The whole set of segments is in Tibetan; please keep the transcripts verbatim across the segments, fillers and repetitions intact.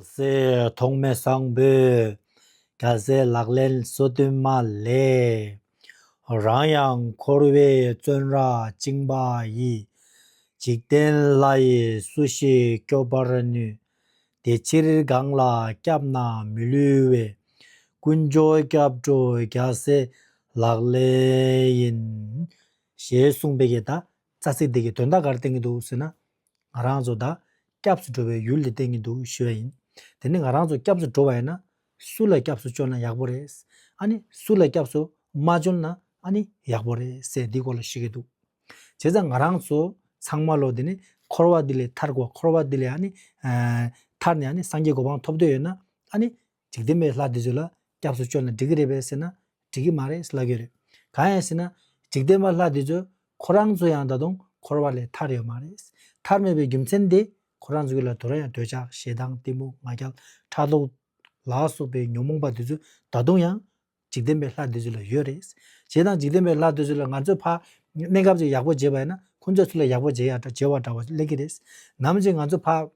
སྲས་ཐོགས་མེད་བཟང་པོས་རྒྱལ་སྲས་ལག་ལེན་སོ་བདུན་མ་ལས། རང་ཡང་འཁོར་བའི་བཙོན་རར་བཅིངས་པ་ཡི། འཇིག་རྟེན་ལྷ་ཡིས་སུ་ཞིག་སྐྱོབ་པར་ནུས། དེ་ཕྱིར་གང་ལ་སྐྱབས་ན་མི་བསླུ་བའི། དཀོན་མཆོག་སྐྱབས་འགྲོ་རྒྱལ་སྲས་ལག་ལེན་ཡིན། ཞེས་གསུངས་པའི་གི་ད་རྩ་ཚིག་འདི་གི་དོན་དག་ག་རེ་བསྟན་གྱི་འདུག་ཟེར་ན། ང་རང་ཚོ་ད་སྐྱབས་སུ་འགྲོ་བའི་ཡུལ་དེ་བསྟན་གྱི་འདུག་ཞུ་བ་ཡིན། དེ་ནི་ང་རང་ཚོ་སྐྱབས་སུ་འགྲོ་བ་ཡིན་ན། སུ་ལ་སྐྱབས་སུ་བཅོལ་ན་ཡག་པོ་རེད། ཨ་ནི་སུ་ལ་སྐྱབས་སུ་མ་བཅོལ་ན་ཨ་ནི་ཡག་པོ་རེད་ཟེར་འདི་སྐོར་ལ་ཞུ་གི་འདུག་བྱས་ཙང་ང་རང་ཚོ་ཚང་མ་ལོ་དེ་ནི་འཁོར་བ་འདི་ལས་ཐར་དགོས། འཁོར་བ་འདི་ལས་ཨ་ནི་ཨ་ཐར་ནས་ཨ་ནི་སངས་རྒྱས་གོ་འཕང་ཐོབ་འདོད་ཡོད་ན། ཨ་ནི་འཇིག་རྟེན་པའི་ལྷ་འདི་ཚོ་ལ་སྐྱབས་སུ་བཅོལ་ན་འགྲིག་གི་རེད་པས་ཟེར་ན། འགྲིག་གི་མ་རེད་ལབ་ཀྱི་རེད། གང་ཡིན་ཟེར་ན། འཇིག་རྟེན་པ་ལྷ་འདི་ཚོ་ཁོ་རང་ཚོ་ཡང་ད་དུང་འཁོར་བ་ལས་ཐར་ཡོད་མ་རེད། ཐར་མེད་པའི་རྒྱུ་མཚན་དེ་ཁོ་རང་ཚོ་གི་ལ་དོ་ར་ཡང་འདོད་ཆགས་ཞེ་སྡང་གཏི་མུག་ང་རྒྱལ་ཕྲག་དོག་ལ་སོགས་པའི་ཉོན་མོངས་པ་འདི་ཚོ་ད་དུང་ཡང་འཇིག་རྟེན་པའི་ལྷ་འདི་ཚོ་ལ་ཡོད་རེད། བྱས་ཙང་འཇིག་རྟེན་པའི་ལྷ་འདི་ཚོ་ལ་ང་ཚོས་ཕ་གནས་སྐབས་ཅིག་ཡག་པོ་བྱས་པ་ཡིན་ན་ཁོ་ཚོས་ཚུར་ལ་ཡག་པོ་བྱེད་ཡག་འདྲ་བྱེད་པ་འདྲ་བ་སླེབས་ཀྱི་རེད། ནམ་ཞིག་ང་ཚོ་ཕ།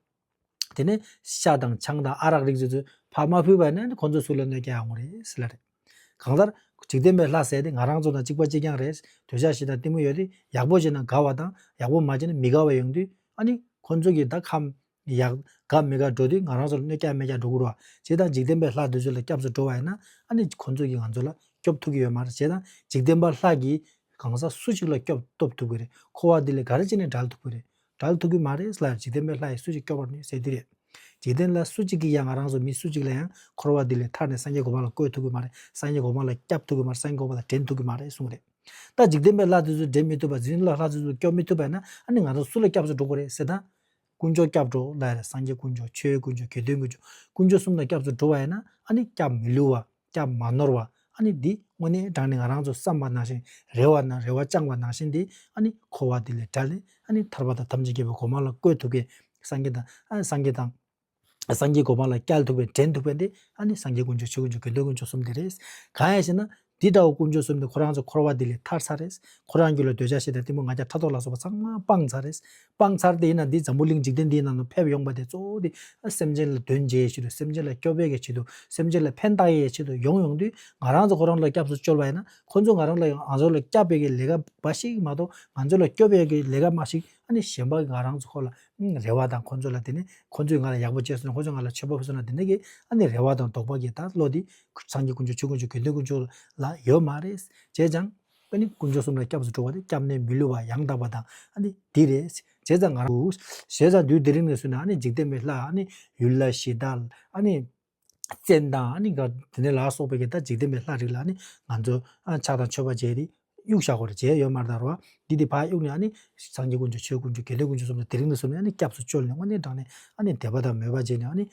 དེ་ནས་ཤ་དང་ཆང་དང་ཨ་རག་རིགས་ཚོ་ཚོ་ཕར་མ་ཕུལ་བ་ཡིན་ན་ཁོ་ཚོ་ཚུར་ལ་གནོད་སྐྱེལ་ཡོང་གི་རེད་ཟེར་ལབ་རེད། གང་ལྟར་འཇིག་རྟེན་པའི་ལྷ་ཟེར་དེ་ང་རང་ཚོ་དང་གཅིག་པ་གཅིག་རྐྱང་རེད། འདོད་ཆགས་ཞེ་སྡང་གཏི་མུག་ཡོད་དེ་ཡག་པོ་བྱས་ན་དགའ་བ་དང་ཡག་པོ་མ་བྱས་ན་མི་དགའ་བ་ཡོང་དུས་ཨ་ནི་ཁོ་ཚོ་གིས་ད་ཁམས་ཡག་དགའ་མི་དགའ་འགྲོ་དུས་ང་རང་ཚོ་ལ་གནོད་སྐྱེལ་མེད་ཀྱང་འགྲོ་གི་རེད་བ། བྱས་ཙང་འཇིག་རྟེན་པའི་ལྷ་འདི་ཚོ་ལ་སྐྱབས་སུ་འགྲོ་བ་ཡིན་ན་ཨ་ནི་ཁོ་ཚོ་གིས་ང་ཚོ་ལ་སྐྱོབ་ཐུབ་ཀྱི་ཡོད་མ་རེད། བྱས་ཙང་འཇིག་རྟེན་པ་ལྷ་གིས་གང་ཟག་སུ་གཅིག་ལ་སྐྱོབ་སྟོབས་ཐུབ་ཀྱི་རེད། འཁོར་བ་འདི་ལས་ག་རེ་བྱས་ནས་བྲལ་ཐུབ་ཀྱི་རེད། བྲལ་ཐུབ་ཀྱི་མ་རེད་ལ། འཇིག་རྟེན་པའི་ལྷ་ཡིས་སུ་ཞིག་སྐྱོབ་པར་ནུས་ཟེར་འདི་རེད། འཇིག་རྟེན་ལ་སུ་གཅིག་གིས་ཀྱང་ང་རང་ཚོ་མི་སུ་གཅིག་ལ་ཡང་འཁོར་བ་འདི་ལས་ཐར་ནས་སངས་རྒྱས་གོ་འཕང་ལ་བཀོད་ཐུབ་ཀྱི་མ་རེད། སངས་རྒྱས་གོ་འཕང་ལ་བསྐྱབ་ཐུབ་ཀྱི་མ་རེད། སངས་རྒྱས་གོ་འཕང་ལ་འདྲེན་ཐུབ་ཀྱི་མ་རེད་གསུངས་རེད། ད་འཇིག་རྟེན་པའི་ལྷ་འདི་ཚོ་འདྲེན་མི་ཐུབ་པ། འཇིག་རྟེན་ལ་ལྷ་འདི་ཚོ་སྐྱོབ་མི་ཐུབ་པ་ཡིན་ན་ཨ་ནི་ང་རང་སུ་ལ་སྐྱབས་སུ་འགྲོ་དགོས་རེད་ཟེར་ན། དཀོན་མཆོག་སྐྱབས་འགྲོ་ལབ་ཡ་རེད། སངས་རྒྱས་དཀོན་མཆོག་ཆོས་དཀོན་མཆོག་དགེ་འདུན་དཀོན་མཆོག་དཀོན་མཆོག་གསུམ་ལ་སྐྱབས་སུ་འགྲོ་བ་ཡིན་ན་ཨ་ནི་སྐྱབས་མི་བསླུ་བ། སྐྱབས་མ་ནོར་བ། ཨ་ནི་འདི་དངོས་གནས་དྲང་གནས་ང་རང་ཚོ་བསམ་པ་ནང་བཞིན་རེ་བ་ན་རེ་བ་བཅངས་པ་ནང་བཞིན་འདི་ཨ་ནི་འཁོར་བ་འདི་ལས་བྲལ་ནས་ཨ་ནི་ཐར་པ་དང་ཐམས་ཅད་མཁྱེན་པའི་གོ་འཕང་ལ་བཀོད་ཐུབ་མཁན་སངས་རྒྱས་དང་ཨ་སངས་རྒྱས་དང་། སངས་རྒྱས་གོ་འཕང་ལ་བསྐྱལ་ཐུབ་པའི་འདྲེན་ཐུབ་པའི་འདི་ཨ་ནི་སངས་རྒྱས་དཀོན་མཆོག་ཆོས་དཀོན་མཆོག་དགེ་འདུན་དཀོན་མཆོག་གསུམ་འདི་རེད། གང་ཡིན་ཟེར་ན་འདི་འདྲ་བོ་དཀོན་མཆོག་གསུམ་འདི་ཁོ་རང་ཚོ་འཁོར་བ་འདི་ལས་ཐར་ཚར་རེད། ཁོ་རང་རྒྱུད་ལ་འདོད་ཆགས་ཞེ་སྡང་གཏི་མུག་ང་རྒྱལ་ཕྲག་དོག་ལ་སོགས་པ་ཚང་མ་སྤངས་ཚར་རེད། སྤངས་ཚར་དེ་ཡིན་ན་འདི་འཛམ་བུ་གླིང་འཇིག་རྟེན་འདིའི་ནང་དུ་ཕེབས་ཡོང་པ་དེ་གཙོ་བོ་དེ་ཨ་སེམས་ཅན་ལ་དོན་བྱེད་ཡའི་ཆེད་དུ། སེམས་ཅན་ལ་སྐྱོབ་པའི་གི་ཆེད་དུ། སེམས་ཅན་ལ་ཕན་བཏགས་ཡའི་ཆེད་དུ་ཡོང་ཡོང་དུས་ང་རང་ཚོ་ཁོ་རང་ལ་སྐྱབས་སུ་བཅོལ་བ་ཡིན་ན་ཁོ་ཚོ་ང་རང་ལ་ང་ཚོ་ལ་སྐྱབས་པའི་གི་ལས་ཀ་འབའ་ཞིག་མ་གཏོགས་ང་ཚོ་ལ་སྐྱོབ་པའི་གི་ལས་ཀ་མ་ཞིག་ཨ་ནི་གཞན་པ་ང་རང་ཚོ་ཁོ་ལ་རེ་བ་དང་ཁོ་ཚོ་ལ་དེ་ནི་ཁོ་ཚོས་ང་ལ་ཡག་པོ་བྱས་སོང་ན། ཁོ་ཚོས་ང་ལ་མཆོད་པ་ཕུལ་སོང་ན། དེ་འདྲ་གི་ཨ་ནི་རེ་བ་དང་དོགས་པ་གི་ད་བློ་དེ་སངས་རྒྱས་དཀོན་མཆོག་ཆོས་དཀོན་མཆོག་དགེ་འདུན་དཀོན་མཆོག་ལ་ཡོད་མ་རེད། བྱས་ཙང་ཨ་ནི་དཀོན་མཆོག་གསུམ་ལ་སྐྱབས་སུ་འགྲོ་བ་དེ་སྐྱབས་གནས་མི་བསླུ་བ་ཡང་དག་པ་དང་ཨ་ནི་འདི་རེད། བྱས་ཙང་ང་རང་བྱས་ཙང་དུས་དེ་རིང་ནས་བཟུང་ནས་ཨ་ནི་འཇིག་རྟེན་པའི་ལྷ་ཨ་ནི་ཡུལ་ལྷ་གཞི་བདག་ཨ་ནི་བཙན་དང་ཨ་ནི་ག་དེ་ནས་ལ་སོགས་པའི་གི་ད་འཇིག་རྟེན་པའི་ལྷ་རིགས་ལ་ཨ་ནི་ང་ཚོ་ཨ་ཕྱག་དང་མཆོད་པ་བྱས་ཏེ་གཡུག་བཞག་དགོས་རེད། བྱས་ཡོད་མ་རེད་ད་རོ། འདི་དེ་ཕར་གཡུག་ནས་ཨ་ནི་སངས་རྒྱས་དཀོན་མཆོག་ཆོས་དཀོན་མཆོག་དགེ་འདུན་དཀོན་མཆོག་གསུམ་ལ་དེ་རིང་ནས་བཟུང་ནས་ཨ་ནི་སྐྱབས་སུ་བཅོལ་ནས་དངོས་གནས་དྲང་གནས་ཨ་ནི་དད་པ་དང་མོས་པ་བྱས་ནས་ཨ་ནི་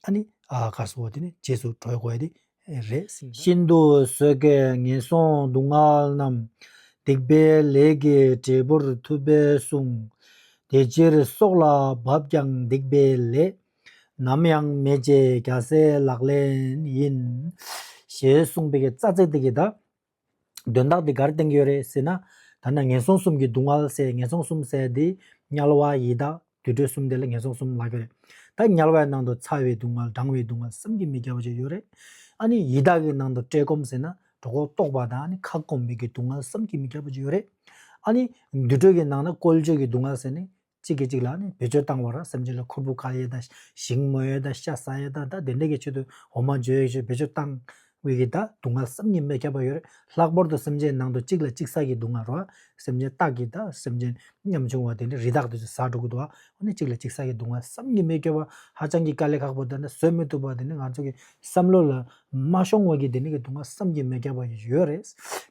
ཨ་ནི་ཨ་ག་སོ་དེ་ནི་རྗེས་སུ་འགྲོ་དགོས་ཡ་དེ་རེད་ཟེར། ཤིན་ཏུ་བཟོད་དཀའི་ངན་སོང་སྡུག་བསྔལ་རྣམས། སྡིག་པའི་ལས་ཀྱི་འབྲས་བུར་ཐུབ་པས་གསུངས། དེ་ཕྱིར་སྲོག་ལ་བབ་ཀྱང་སྡིག་པའི་ལས། ནམ་ཡང་མི་བྱེད་རྒྱལ་སྲས་ལག་ལེན་ཡིན། ཞེས་གསུངས་པའི་གི་རྩ་ཚིག་དེ་གི་ད་དོན་དག་དེ་ག་རེ་བསྟན་གྱི་ཡོད་རེད་ཟེར་ན། ད་ནི་ངན་སོང་གསུམ་གྱི་སྡུག་བསྔལ་ཟེར། ངན་སོང་གསུམ་ཟེར་དེ་དམྱལ་བ་ཡི་དྭགས་དུད་འགྲོ་གསུམ་དེ་ལ་ངན་སོང་གསུམ་ལབ་ཀྱི་རེད། ད་དམྱལ་བའི་ནང་དུ་ཚ་བའི་སྡུག་བསྔལ། གྲང་བའི་སྡུག་བསྔལ། བསམ་གྱིས་མི་ཁྱབ་པ་ཅིག་ཡོད་རེད། ཨ་ནི་ཡི་དྭགས་ཀྱི་ནང་དུ་བཀྲེས་སྐོམ་ཟེར་ན་གྲོད་ཁོག་ལྟོགས་པ་དང་ཨ་ནི་ཁ་སྐོམ་པའི་གི་སྡུག་བསྔལ་བསམ་གྱིས་མི་ཁྱབ་པ་ཅིག་ཡོད་རེད། ཨ་ནི་དུད་འགྲོ་གི་ནང་ན་བཀོལ་སྤྱོད་ཀྱི་སྡུག་བསྔལ་ཟེར་ནས་གཅིག་གིས་གཅིག་ལ་ཨ་ནི་བེད་སྤྱོད་བཏང་བ་ར། སེམས་ཅན་ལ་ཁུར་པོ་བཀལ་ཡས་དང་ཞིང་རྨོ་ཡས་དང་ཤ་ཟ་ཡས་དང་ད་དེ་འདྲ་གི་ཆེད་དུ་འོ་མ་འཇོ་ཡས་ཆེད་བེད་སྤྱོད་བཏང་བའི་གི་ད་སྡུག་བསྔལ་བསམ་གྱིས་མི་ཁྱབ་པ་ཡོད་རེད། ལྷག་པར་དུ་སེམས་ཅན་ནང་དུ་གཅིག་ལ་གཅིག་ཟ་གི་སྡུག་བསྔལ་རོ། སེམས་ཅན་སྟག་གི་ད་སེམས་ཅན་ཉམ་ཆུང་བ་དེ་འདྲ་རི་དྭགས་དེ་ཚོ་ཟ་འགྲོ་གི་འདུག་ཨ། ཨ་ནི་གཅིག་ལ་གཅིག་ཟ་གི་སྡུག་བསྔལ་བསམ་གྱིས་མི་ཁྱབ་པ་ཧ་ཅང་གི་དཀའ་ལས་ཁག་པོ། ད་ནི་བཟོད་མི་ཐུབ་པ་དེ་ནི་ང་ཚོ་གི་བསམ་བློ་ལ་མ་ཤོང་བ་གི་དེ་ནི་གི་སྡུག་བསྔལ་བསམ་གྱིས་མི་ཁྱབ་པ་ཡོད་རེད།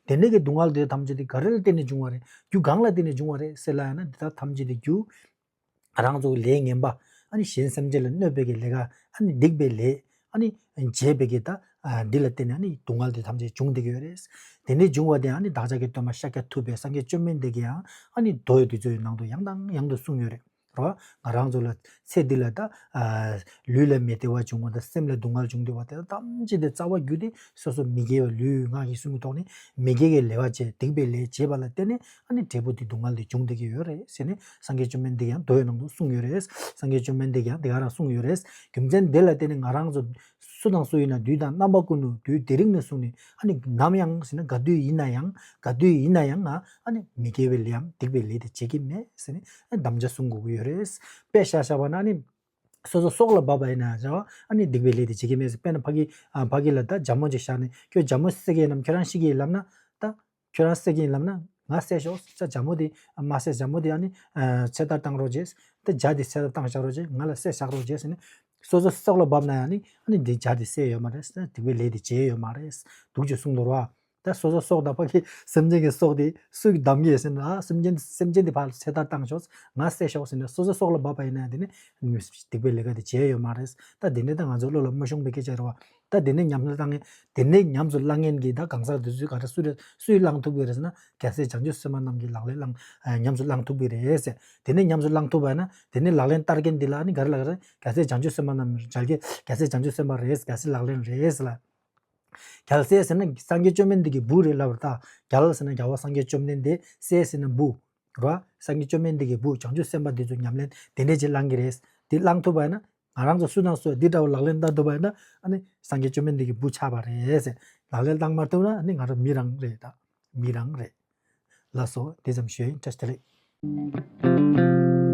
དེ་ནི་གི་སྡུག་བསྔལ་དེ་ཐམས་ཅད་དེ་ག་རེ་ལ་བརྟེན་ནས་བྱུང་བ་རེད། རྒྱུ་གང་ལ་བརྟེན་ནས་བྱུང་བ་རེད་ཟེར་ལབ་ཡང་ན་འདི་དག་ཐམས་ཅད་དེ་རྒྱུ་རང་ཚོ་གི་ལས་ངན་པ། ཨ་ནི་གཞན་སེམས་ཅན་ལ་གནོད་པའི་གི་ལས་ཀ། ཨ་ནི་སྡིག་པའི་ལས། ཨ་ནི་བྱས་པའི་གི་ད་ཨ་འདི་ལ་བརྟེན་ནས་ཨ་ནི་སྡུག་བསྔལ་དེ་ཐམས་ཅད་བྱུང་བསྡད་ཀྱི་ཡོད་རེད། དེ་ནས་བྱུང་བ་དེ་ཨ་ནི་བདག་ཅག་གི་སྟོན་པ་ཤཱཀྱ་ཐུབ་པས་སངས་རྒྱས་བཅོམ་ལྡན་འདས་ཀྱིས་ཡང་ཨ་ནི་མདོ་ཡི་དུས་ཚོད་ནང་དུ་ཡང་དང་ཡང་དུ་གསུངས་ཡོད་རེད། རོ། ང་རང་ཚོ་ལ་ཚེ་འདི་ལ་ད་ཨ་ལུས་ལ་མི་བདེ་བ་བྱུང་བ་དང་སེམས་ལ་སྡུག་བསྔལ་བྱུང་བསྡད་པ་དེ་ཐམས་ཅད་དེ་རྩ་བ་རྒྱུ་དེ་སོ་སོ་མི་དགེ་བའི་ལུས་ངག་ཡིད་གསུམ་གྱི་ཐོག་ནས་མི་དགེ་བའི་ལས་པ་བྱས་སྡིག་པའི་ལས་བྱས་པ་ལ་བརྟེན་ནས་ཨ་ནི་འབྲས་བུ་དེ་སྡུག་བསྔལ་དེ་འབྱུང་བསྡད་ཀྱི་ཡོད་རེད་ཟེར་ནས་སངས་རྒྱས་བཅོམ་ལྡན་འདས་ཀྱིས་ཡང་མདོའི་ནང་དུ་གསུངས་ཡོད་རེད། སངས་རྒྱས་བཅོམ་ལྡན་འདས་ཀྱིས་ཡང་དེ་ག་རང་གསུངས་ཡོད་རེད། རྒྱུ་མཚན་དེ་ལ་བརྟེན་ནས་ང་རང་ཚོ་སུ་དང་སུ་ཡིན་ན་དུས་དང་རྣམ་པ་ཀུན་ཏུ་དུས་དེ་རིང་ནས་བཟུང་ནས་ཨ་ནི་ནམ་ཡང་ཟེར་ན་ག་དུས་ཡིན་ན་ཡང་ག་དུས་ཡིན་ན་ཡང་ང་ཨ་ནི་མི་དགེ་བའི་ལས་འམ་སྡིག་པའི་ལས་དེ་བྱེད་ཀྱི་མེད་ཟེར་ནས་ཨ་ནི་དམ་བཅའ་བཟུང་དགོས་ཀྱི་ཡོད་རེད། དཔེ་བཞག་བཞག་པ་ན་ཨ་ནི་སོ་སོ་སྲོག་ལ་བབ་པ་ཡིན་ན་ཡང་ཨ་ནི་སྡིག་པའི་ལས་དེ་བྱེད་ཀྱི་མེད་ཟེར། དཔེར་ན་ཕ་གི་ཨ་ཕ་གི་ལ་ད་ཇ་མོ་ཅིག་བཞག་ནས་ཁྱོད་ཇ་མོ་བསད་ཀྱི་ཡིན་ནམ་ཁྱོད་རང་ཤི་གི་ཡིན་ལབ་ན་ད། ཁྱོད་རང་བསད་ཀྱི་ཡིན་ལབ་ན་ང་བསད་ཤོག་ཅ་ཇ་མོ་དེ་མ་བསད་ཇ་མོ་དེ་ཨ་ནི་ཚེ་ཐར་བཏང་རོགས་བྱས། དེ་ཇ་དེ་ཚེ་ཐར་བཏང་བཞག་རོགས་བྱས། ང་ལ་བསད་བཞག་རོགས་བྱས་ཟེར་ནས་སོ་སོ་སྲོག་ལ་བབས་ན་ཡང་ནི་ཨ་ནི་འདི་ཇ་དེ་བསད་ཡོད་མ་རེད། སྡིག་པའི་ལས་དེ་བྱས་ཡོད་མ་རེད། འདུག་ཅེས་གསུངས་འདུག་ར། ད་སོ་སོ་སྲོག་དང་ཕ་གི་སེམས་ཅན་གྱི་སྲོག་དེ་སུས་བསྡམ་གྱི་ཡོད་ཟེར་ན་སེམས་ཅན་སེམས་ཅན་དེ་ཕར་ཚེ་ཐར་བཏང་ཤོག་ང་བསད་ཤོག་ཟེར་ནས་སོ་སོ་སྲོག་ལ་བབས་པ་ཡིན་ན་ཡང་དེ་ནི་སྡིག་པའི་ལས་ཀ་དེ་བྱས་ཡོད་མ་རེད། ད་དེ་ནི་ད་ང་ཚོ་བློ་ལ་མ་ཤོང་པའི་སྐད་ཆ་རེད་བ། ད་དེ་ནས་ཉམས་སུ་བླང་མཁན། དེ་ནས་ཉམས་སུ་བླང་མཁན་གྱི་ད་གང་ཟག་དེ་ཚོས་ག་རེ་སུ་རེད། སུས་བླང་ཐུབ་ཀྱི་རེད་ཟེར་ན་རྒྱལ་སྲས་བྱང་ཆུབ་སེམས་དཔའ་རྣམས་ཀྱིས་ལག་ལེན་བླང་ཨ་ཉམས་སུ་བླང་ཐུབ་ཀྱི་རེད་ཟེར། དེ་ནས་ཉམས་སུ་བླང་ཐུབ་པ་ཡིན་ན་དེ་ནས་ལག་ལེན་བསྟར་མཁན་འདི་ལ་ནི་ག་རེ་ལབ་ཀྱི་རེད། རྒྱལ་སྲས་བྱང་ཆུབ་སེམས་དཔའ་རྣམས་རྒྱལ་རྒྱལ་སྲས་བྱང་ཆུབ་སེམས་དཔའ་རེད། རྒྱལ་སྲས་ལག་ལེན་རེད་ཟེར་ལ། རྒྱལ་སྲས་ཟེར་ན་སངས་རྒྱས་བཅོམ་ལྡན་འདས་ཀྱི་བུ་རེད་ལབ་པ་རེད། ད་རྒྱལ་ཟེར་ན་རྒྱལ་བ་སངས་རྒྱས་བཅོམ་ལྡན་འདས། སྲས་ཟེར་ན་བུ། རེད་བ། སངས་རྒྱས་བཅོམ་ལྡན་འདས་ཀྱི་བུ་བྱང་ཆུབ་སེམས་དཔའ་འདི་ཚོས་ཉམས་ལེན་དེ་འདྲས་ཅིག་བླང་གི་རེད། དེ་བླང་ཐུབ་པ་ཡིན་ན། ང་རང་ཚོ་སུ་དང་སུ་འདི་འདྲ་བོ་ལག་ལེན་བསྟར་ཐུབ་པ་ཡིན་ན་ཨ་ནི་སངས་རྒྱས་བཅོམ་ལྡན་འདས་ཀྱི་བུ་ཆགས་པ་རེད་ཟེར། ལག་ལེན་བསྟར་མ་ཐུབ་ན་ཨ་ནི་ང་རང་མི་རང་རེད། ད་མི་རང་རེད། ལགས་སོ། དེ་ཙམ་ཞུ་ཡིན། བཀྲ་ཤིས་བདེ་ལེགས།